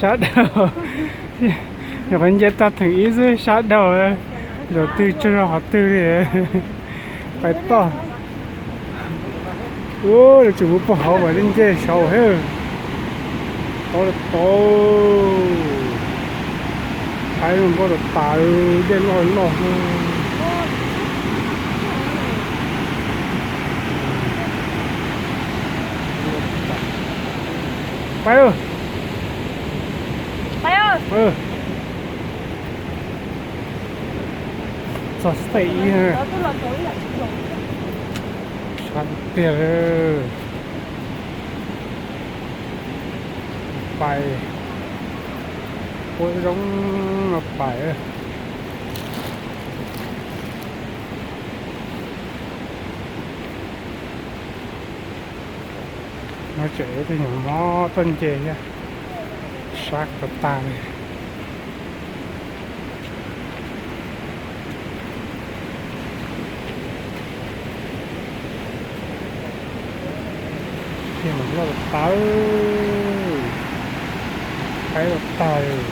Sab dhau, nyuam qhuav nce tau theem ib xwb sab dhau, zaum twg tsaug zog qhov twg li. Pais toj. Ua, lawv tseem mus puag hauv mas nce saud thiab. Tau tau. Haib zoo nkauj tas tas, dej loj loj. Pais. Txog stage ib, sab tiag. Pais, ua zoo no pais. No tseem ib tug nyuag mob tuaj nce thiab, sab ko tag li. Tiag mas loj tawv, qaib los tawg.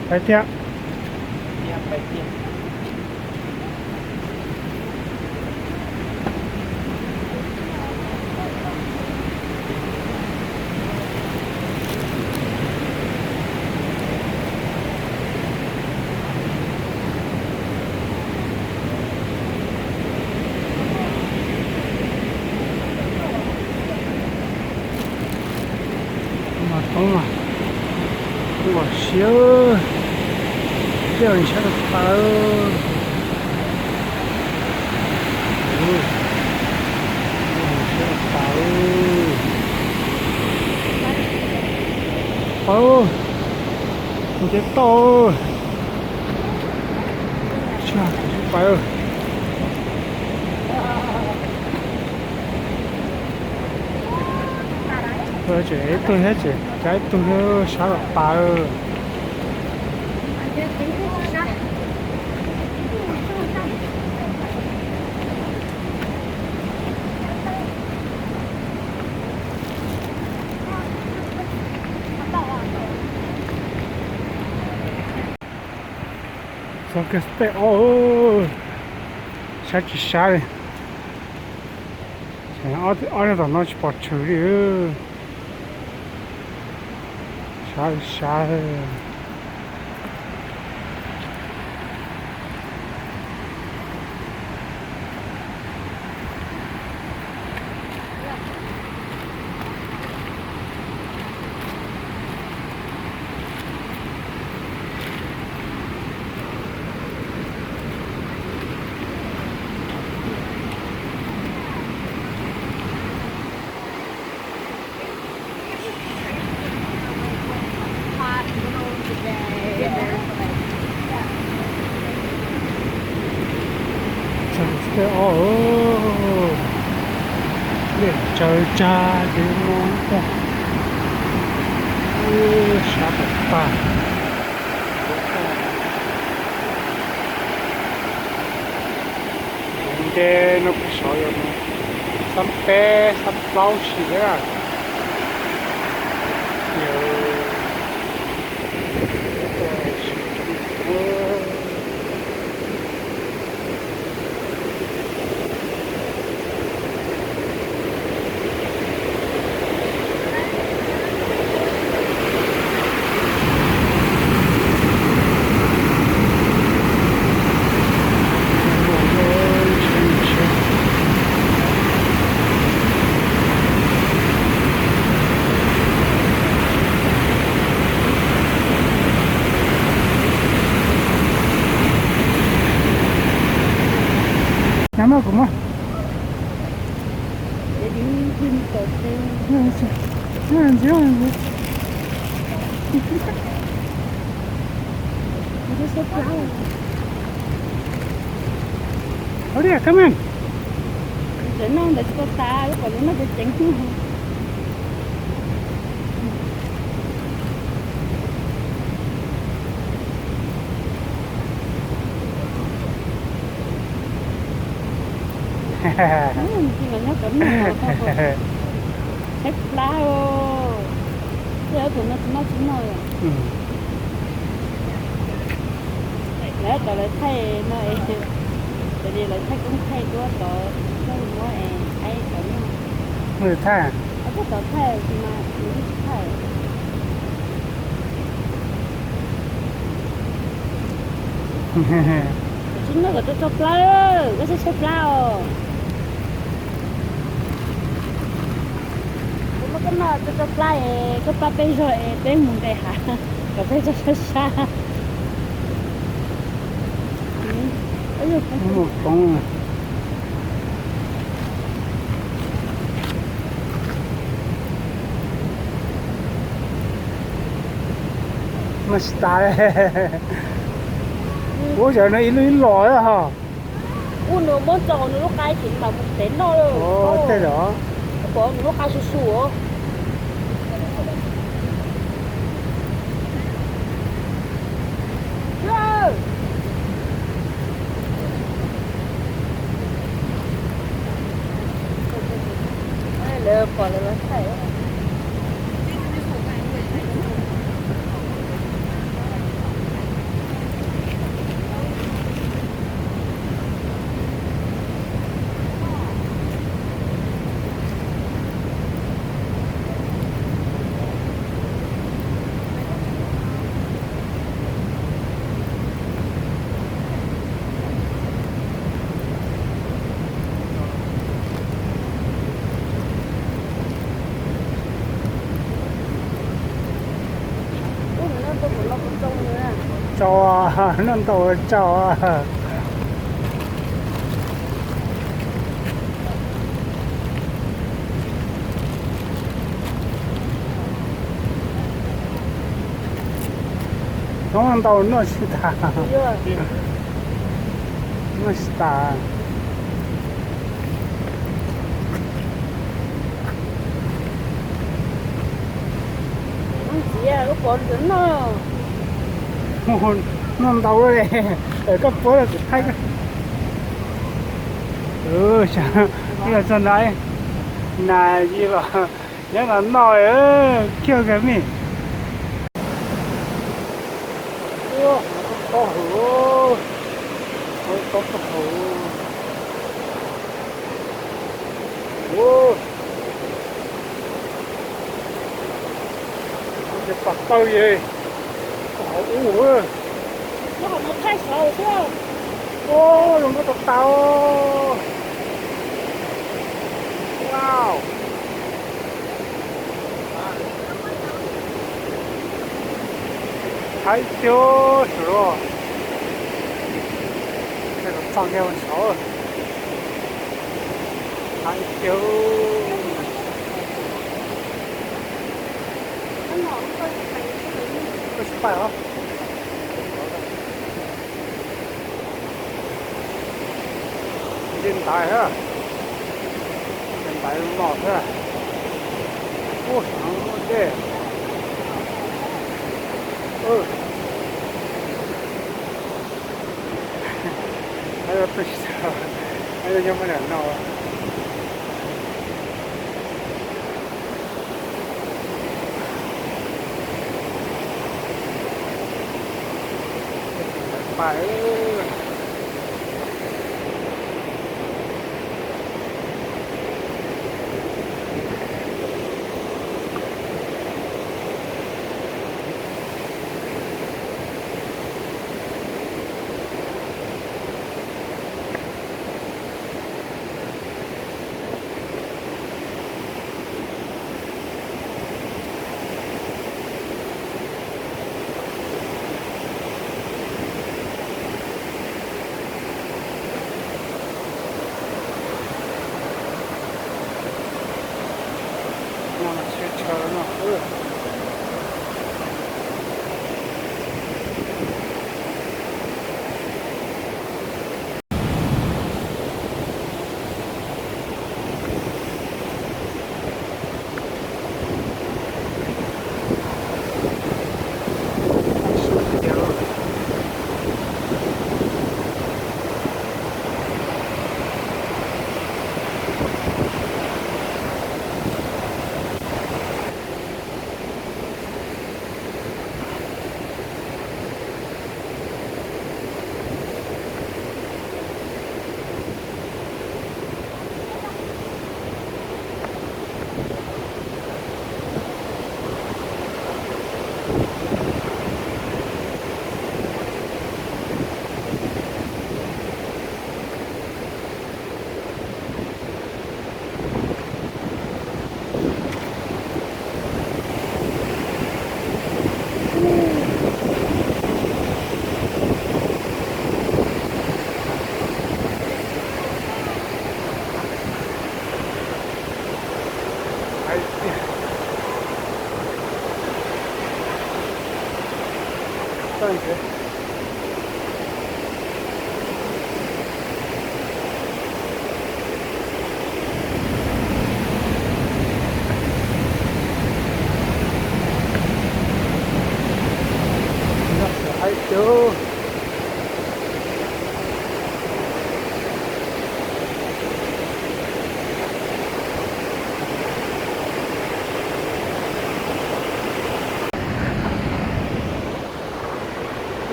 Pais thiab. Mas toob mas, kuj siab, siab tawv, siab tawv. Pawg, nce toj, pawg. Tseem ib tug thiab, tseem ib tug thiab, sab los tas. Txog kiag stage ob, sab tsis sab li. Ob, ob leeg tom no tsis pom tshwm li. Sab li sab. Txog stage ob, dej tsawv tsag ces no tag, sab tag tag. Nce no pem saud yog xab peb xab plaub si thiab. Nab maj kuv maj. Hauj li, come on. Tsev noj ntawd tsis tau tas, lub kom lub noj ceev ceev. Nyob kom noj, tshaib plab. Tej tus no tsis noj tsis noj. Lawv tau lawv thaij no es, lawv thaij koob thaij duab tod, muab es aib tod noj. Thaij, thaij, tsis noj kom tsau tsau plab, koj tshaib tshaib plab os. Kuv muab koj noj tsau tsau plab es koj pab peb zog es peb mus nqes hav kom peb tso sab sab. Mus koov. Noj tsis tas. Ua cov no ib lub ib los ho. Ua nws muab tso hauv nws lub qab ces mam mus tev noj lawm. Tej zaum pom nws lub qab su su os. Lawv pom lawv los thaij. Tsau, noj ntau tsau. Noj ntau noj tsis tas. Noj tsis tas. Noj ntau li, koj puab los thaij. Yog txog na, nas yig los nyob no noj kiag kawg me. Tob hauv, tob hauv. Ces pom tawg es, hauv ub. Ua zoo nkauj tau tau. Wow. Haib tiag saum no. Txog kiag saud. Haib tiag. Koj tsis pais os. Nce ntaiv thiab, nce ntaiv los thiab. Ub, sav muaj dej. Haib, haib nyob pem no. Pais. No mas tsis tshaw no.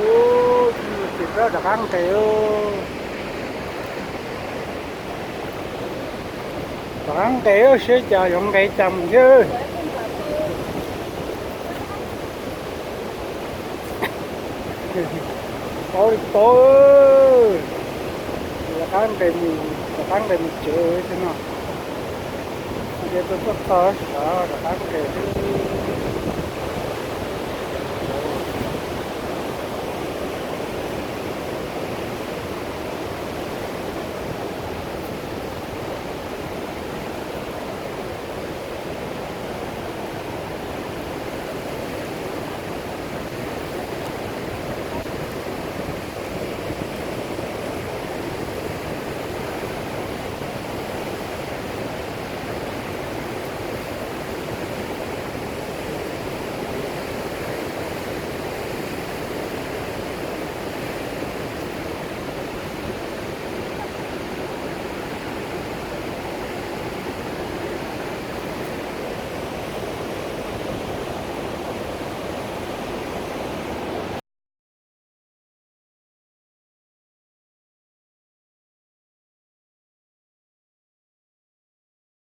Ub, ces rov qab nqes. Rov qab nqes, saib cas yuav nqes cas mus thiab. Paub li paub. Rov qab nqes mus, rov qab nqes mus tsev thiab no. Ces tuaj txog txog, rov qab nqes thiab.